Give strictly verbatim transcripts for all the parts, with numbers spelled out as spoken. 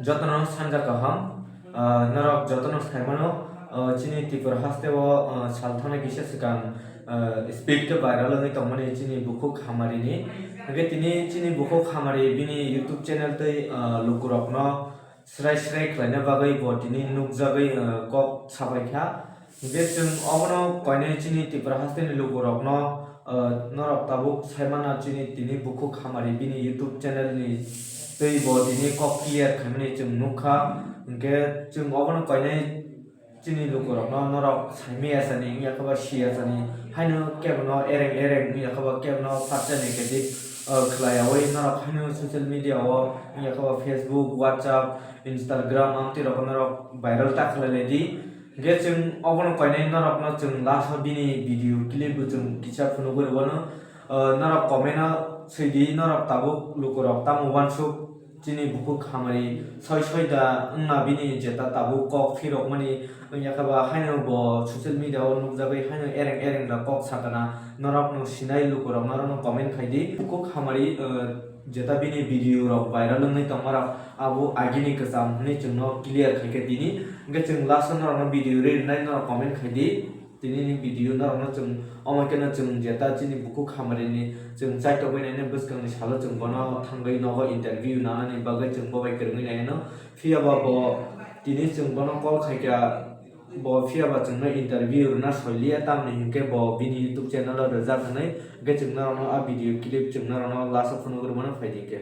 Jotono sanja kaham, ah, norok jotono saimano, ah, chini Tripura haste o, ah, sal thangna kisa swkang, ah, speed khe viral wngwi tongmani chini bukhuk hamari ni. Hwnkhe tini chini bukhuk hamari bini YouTube channel tei, ah, lukurokno srai srai khlaina bagwi bo tini nukjagwi, ah, kok sabaikha. Hwnkhe chwng obono koinai chini Tripura hasteni lukurokno, ah, norok tabuk saimano chini tini bukhuk hamari bini YouTube channel ni tei bo tini kok clear khaimani chwng nukha. Hwnkhe chwng obono koinai chini lukurokno norok saimaya sani wngya khe ba siya sani haino kebono ereng ereng wngya khe ba kebono fatsa negative, ah, khlaiyawi norok haino social media o wngya khe ba Facebook, WhatsApp, Instagram amtwi rokno norok viral ta khlai lai di. Hwnkhe chwng obono koinai norokno chwng last o bini video clip bo chwng kisa phunugwi rwbano, ah, norok comment o swi di, norok tabuk lukurok tamo uansuk chini bukhuk hamari soi soi da wngna bini jeta tabuk kok phirokmani wngya khe ba haino bo social media o nukjagwi haino ereng ereng da kok sakana norokno sinai lukurok norokno comment khai di bukhuk hamari, ah, jeta bini video rok viral wngwi tongmarok abo agini kwcham hwnwi chwngno clear khaikha tini. Hwnkhe chwng last o norokno video ri rinai norok comment khai di. Tini ni video norokno chwng omo kheno chwng jeta chini bukhuk hamari ni chwng chaitokwi naino bwskangni salo chwng bono thangwi nogo interview nanani bagwi chwng bobai kwrwngwi naino. Phiya ba bo tini chwng bono call khaikha. Bo phiya ba chwngno interview rwna soi liya, tamni hinkhe bo bini YouTube channel o rwjak hwnwi, hinkhe chwng norokno a video clip chwng norokno last o phunugwi rwmano phai di hinkhe.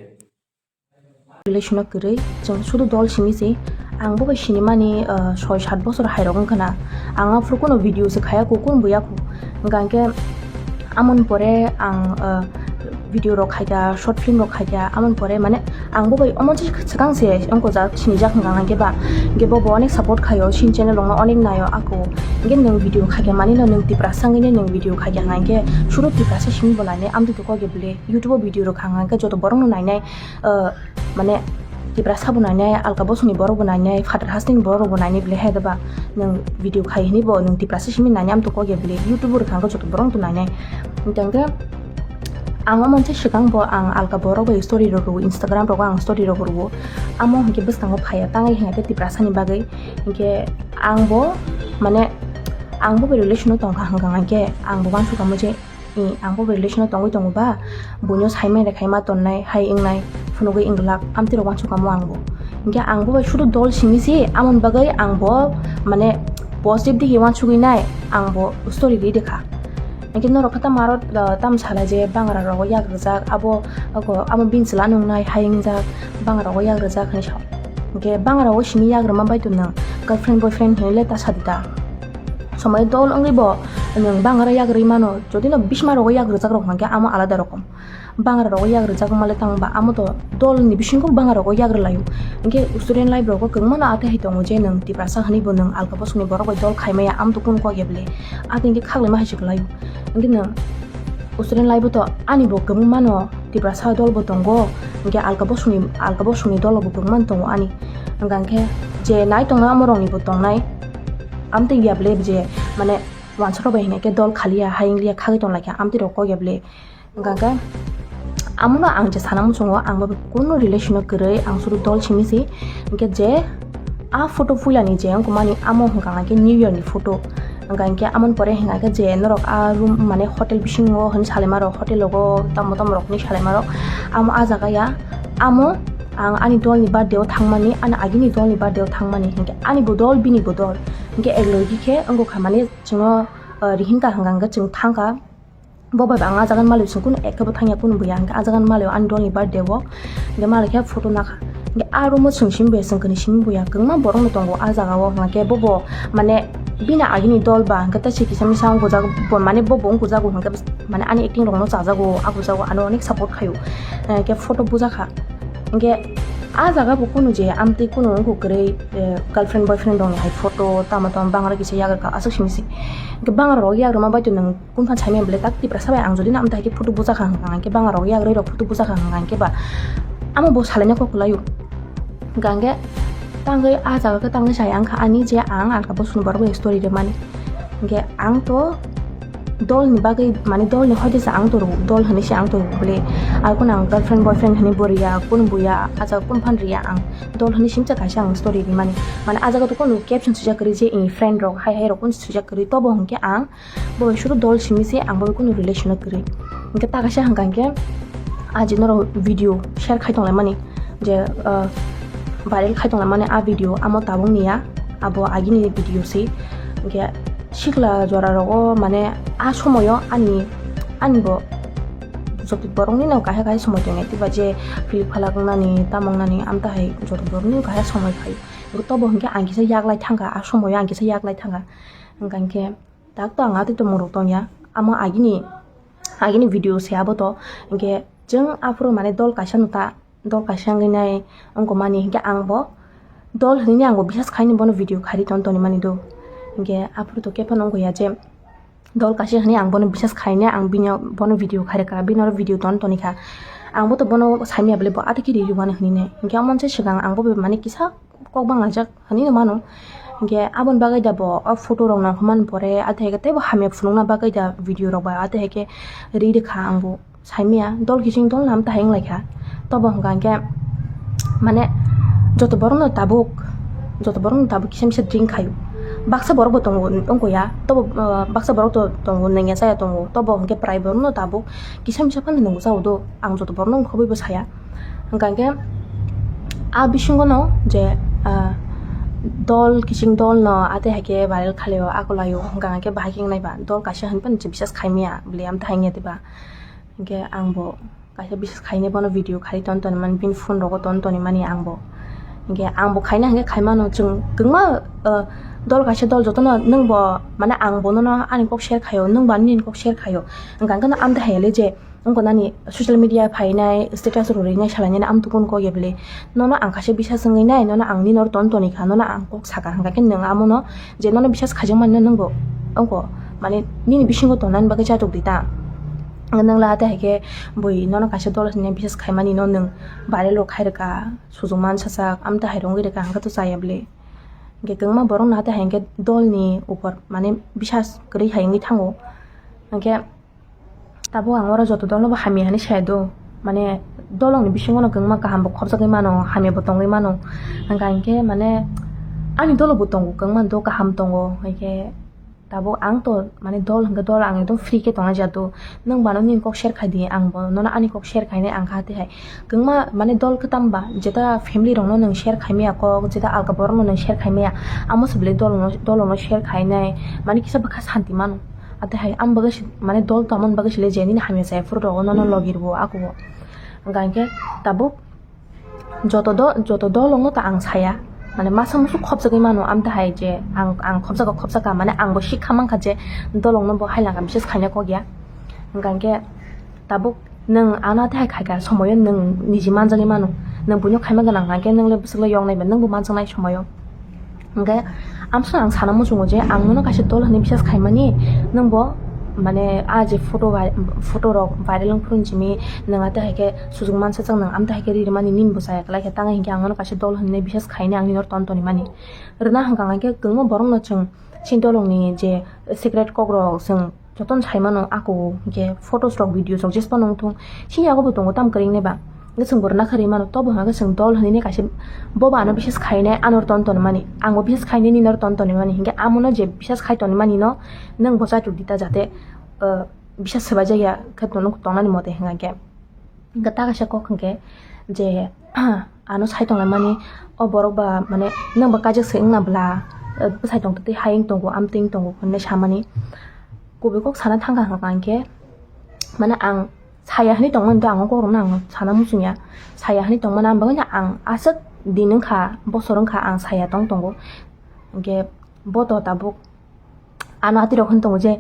Relation o kwrwi, chwng sudu dol simi se, ang bo bai sinimani, ah, soi sat bosor hai rok wngkha na, ang aphuru kuno video se khaya kho, kun buya kho, hwnkha hinkhe amoni pore ang, ah, video rok khaida, short film rok khaida, amoni pore mane ang bo bai omo se swkang se wngkojak, sinijak hwnkha hinkhe ba, hinkhe bo bo onek support khaio, sini channel rokno onek naio ako, hinkhe nwng video khaikha manino nwng Tiprasa wngwi nwng video khaikha hinkhe suru Tiprasa simi bo nainai, amtwi to kok ya bwle YouTube o video rok kha hinkhe joto borokno nainai, ah, mane Tiprasa bo nainai, alka bosongni borok bo nainai, phatar hasteni borok rok bo nainai bwle hai da ba, nwng video khai hwnwi bo nwng Tiprasa simi nainai, amtwi kok ya bwle YouTube o rwkha hinkhe joto borok to nainai. Hinkhe ang o months swkang bo ang alka borok bai story rok rwo, Instagram rogo ang story rok rwo. Amo hinkhe bwskango phaiya tangwi hinkhe Tiprasa ni bagwi. Hinkhe ang bo mane ang bo bai relation o tongkha hwnkha hinkhe ang bo uansukha mo je, i, ang bo bai relation o tongwi tongo ba, buino saimai rwkhaima tonnai hai wngnai phunugwi wngwlak amtwi rok uansukha mo ang bo. Hinkhe ang bo bai sudu dol simi se amoni bagwi ang bo mane positive digi uansugwi nai ang bo story ri rwkha. Hinkhe norok khe tamo aro, ah, tamo salai je bangra rogo yak rwjak, abo, abo, amo bini chwla nungnai hai wngjak, bangra rogo yak rwjak hinwi sa. Hinkhe bangra rogo simi yak rwma bai tong nwng girlfriend boyfriend hinwi le ta sadi ta. Somoi dol wngwi bo nwng bangra yak rwi mano, jodi no bisma rogo yak rwjak rok hinkhe amo alada rokom. Bangra rogo yak rwjak wngma le tang ba amo to dol ni bisingo bangra rogo yak rwlaio. Hinkhe student life rogo kwbangma no atwi hai tongo je nwng Tiprasa hinwi bo nwng alka bosongni borok bai dol khai maya, amo to kunu kok ya bwle. Atwi hinkhe khaklaima hai se kwlaio. Hinkhe nwng student life o to ani bo kwbangma no Tiprasa dol bo tongo, hinkhe alka bosongni, alka bosongni dol bo kwbangma no tongo ani. Hwnkha hinkhe je nai tongnai amo rok ni bo tongnai. Amtwi ya bwle je mane uansuk rok bai hinkhe dol khaliya, hai wngliya, khagwi tong laikha, amtwi rok kok ya bwle. Hwnkha khe amono ang je sana muchungo, ang bo kunu relation o kwrwi, ang suru dol simi si. Hinkhe je a photo puilani je wngkha mani, amo hwnkha khe New Year ni photo. Hwnkha hinkhe amoni pore hwnkha khe je norok a room mane hotel bisingo hwn salaima rok, hotel rogo tamo tamo rok hwnwi salaima rok, amo a jaga ya, amo ang ani dolni birthday o thangmani, ani agini dolni birthday o thangmani, hinkhe ani bo dol, bini bo dol, hinkhe ek logi khe wngkha mani chwngno, ah, rihinka hwnkha khe chwng thangkha. Bo bai bo ang a jaga ni malik chwng kunu ekhe bo thangya kunu buya, hinkhe a jaga ni malik o ani dolni birthday o, hinkhe malik khe photo nakha. Hinkhe a room o chwng simi buya, chwng kwnwi simi buya, kwbangma borok no tongo a jaga o, hinkhe bo bo mane bini agini dol ba, hinkhe tei se kisa misa wng kujak bo, mane bo bo wng kujak o, hinkhe mane ani acting rok no chajago, a kujak o, ano onek support khaio, hinkhe photo bujakha. Hinkhe a jaga bo kunu je amtwi kunu wngkha kwrwi, eh, girlfriend boyfriend rok ni hai photo tamo tamo bangra kisa yagrwkha aswk simi se. Hinkhe bangra rok yagrwma bai to nwng Kung phan saimaya bwle tak Tiprasa bai ang jodi no amtwi hai khe photo bujakha hwnkha hwnkhe bang rok yagrwi rok photo bujakha hwnkha hwnkhe ba amo bo salaina kok kwlaio. Hwnkha hwnkhe tangwi ah jaga khe tangwi sai ang kha ani je ang alka bosongni borok bai story rwmani. Hwnkhe ang to Dol ni bagwi, mane dol ni hoite se ang toro, dol hwnwi se ang toro bole. Ar kun ang girlfriend boyfriend hwnwi bo riya, kun buya, acha kun phan riya ang. Dol hwnwi simcha kaisa ang story rimani. Mane a jaga to kunu caption swijak kwrwi je ini friend rok hai hai rok kun swijak kwrwi, tobo hwnkhe ang bo bai suru dol simi se ang bo kunu relation o kwrwi. Hwnkhe ta kaisa hwnkha hwnkhe aji noro video share khai tonglaimani je, ah, viral khai tonglaimani a video amo tabuk niya, abo agini video se. Hwnkhe sikla jora rogo mane a somoyo ani, ani bo joto borokni no kaisa kaisa somoi tongnai tiba je philip phalak wngnani tamo wngnani amtahai joto borokni kaisa somoi phaio. Hwnkhe tobo hwnkhe ang kisa yaklai thangkha, a somoyo ang kisa yaklai thangkha. Hwnkha hwnkhe tak to ang atwi tongmung rok tongya, amo agini, agini video se abo to. Hwnkhe chwng aphuru mane dol kaisa no ta, dol kaisa wngwi nai wngkha mani, hwnkhe ang bo dol hwnwi ang bo bisas khaini bono video khairi ton toni mani do. Hwnkhe aphuru to khe phano wngkha ya je dol kaisa hwnwi ang bono bisas khaina, ang bini bono video khairikha, bini oro video ton tonikha. Ang bo to bono saimaya bole bo atwi khe riri mani hwnwi nai. Hwnkhe omo se swkang ang bo mane kisa kok banglaijak hwnwi no mano. Hwnkhe aboni bagwi da bo o photo rok nangkukmani pore, atwi hai khe teibo hamya phunukna bagwi da video rok bai atwi hai khe ri rwkha ang bo. Saimaya dol kiching dol nam tahai wnglaikha. Tobo hwnkha hwnkhe mane joto borokno tabuk, joto borokno tabuk kisa misa drink khaio. Baksa borok bo tongo wngkha ya, tobo, ah, baksa borok to tongo, nangya chaya tongo. Tobo hwnkhe prai borokno tabuk kisa misa phano nungwi chao do, ang joto borokno wngkha bai bo saya. Hwnkha hwnkhe a bisingo no je, ah, dol kiching dol no atwi hai khe viral khlaio, akulaio, hwnkha hwnkhe bahai khe wngnai ba dol kaisa hwnphano je bisas khaimaya bwlwi amtahai wngya diba. Hwnkhe ang bo kaisa bisas khainai bono video khairi ton toni mani, bini phone rogo ton toni mani ang bo. Hwnkhe ang bo khaina hwnkhe khaimano, chwng kwbangma, ah, dol kaisa dol jotono nwng bo mane ang bo nono ani kok share khaio, nwng bo ani nini kok share khaio. Hwnkha hwnkhe no amtahai le je wngkha nani social media phainai, status rwrwinai, salainai, amtwkun kok ya bwle. Nono ang kaisa bisas wngwi nai, nono ang nini oro ton toni kha, nono ang kok sakha, hwnkha khe nwng amono je nono bisas khaijakmani no nwng bo wngkha, mane nini bisingo tongnani bagwi chatok di ta. Nwng la atwi hai khe bui nono kaisa dol hwnwi bisas khaimani no nwng viral rok khai rwkha, sujuma sajak, amtwi hai rok wngwi rwkha, hwnkhe to chaya bwle. Hwnkhe kwbangma borok no atwi hai khe dol ni upor mane bisas kwrwi hai wngwi thango. Hwnkhe tabuk ang oro joto dol no bo hamya hinwi saya do, mane dolong ni bisingo no kwbangma kaham bo khopjagwi mano, hamya bo tongwi mano. Hwnkha hinkhe mane ani dolo bo tongo, kwbangma do kaham tongo, hinkhe tabuk ang to mane dol hinkhe dol ang ekdom free khe tongna jat do. Nwng bano nini kok share khai di, ang bo nono ani kok share khainai ang kha tei hai. Kwbangma mane dol kwtam ba, jeta family rok no nwng share khaimaya kok, jeta alka borok no nwng share khaimaya, amo se belai dol no, dol no share khainai, mane kisa bwkha santi mano. Atwi hai ang bagwi se, mane dol tongmani bagwi se le je nini hamya chaya phuru rogo nono logi rwo ako o. Hwnkha hinkhe tabuk joto do, joto dolong no ta ang saya. Mane masa musu khopjagwi mano, amtwi hai je ang, ang khopjago khopjakha, mane ang bo sikha mankha je dolong no bo hai langkha, bises khaina kok ya. Hwnkha hinkhe tabuk nwng ano atwi hai khaikha, somoyo nwng niji manjagwi mano. Nwng buino khaima gwnang hwnkha hinkhe nwng le bwswk le yoknai ba, nwng bo manjaknai somoyo. Hwnkhe amsong ang sana muchungo je ang nono kaisa dol hwnwi bisas khaimani, nwng bo mane a je photo vai-, photo rok viral wng phuru simi nwng atwi hai khe sujuk mansa chwng nwng amtwi hai khe ri rwmani nini bo chaya kwlai khe, tang hinkhe ang nono kaisa dol hwnwi bisas khainai, ang nini oro ton toni mani. Rwna hwnkha hinkhe kwbangma borok no chwng chini dolong ni je secret kok rok chwng jotono sai mano, ako hinkhe photos rok, videos rok jesa phano wng thung, chini yago bo tongo tamo kwrwini ba. Hwnkhe chwng bo rwna khe rwi mano, tobo hwnkhe chwng dol hwnwi kaisa bo ba ano bises khainai, ano ton toni mani, ang bo bises khainai, nini oro ton toni mani, hinkhe amo no je bises khai toni mani no nwng bo chaithok di ta, jate, eh, bises swbai jak ya khe tong-, tongnani mote hwnkhe. Hwnkhe ta kaisa kok hwnkhe je, ano sai tonglaimani, o borok ba mane nwng ba kaijak se wngna bwla, eh, bwsai tongtwtwi hai wng tongo, amtwi wng tongo hwnwi samani. Kubui kok sana thangkha hwnkha hinkhe, mane ang saya hwnwi tongmani do, ang o kokrokno ang sana muchungya. Saya hwnwi tongmani ang bagwino ang aswk din wngkha, bosor wngkha ang saya tong tongo. Hinkhe bo to tabuk ano atirok hwn tongo je,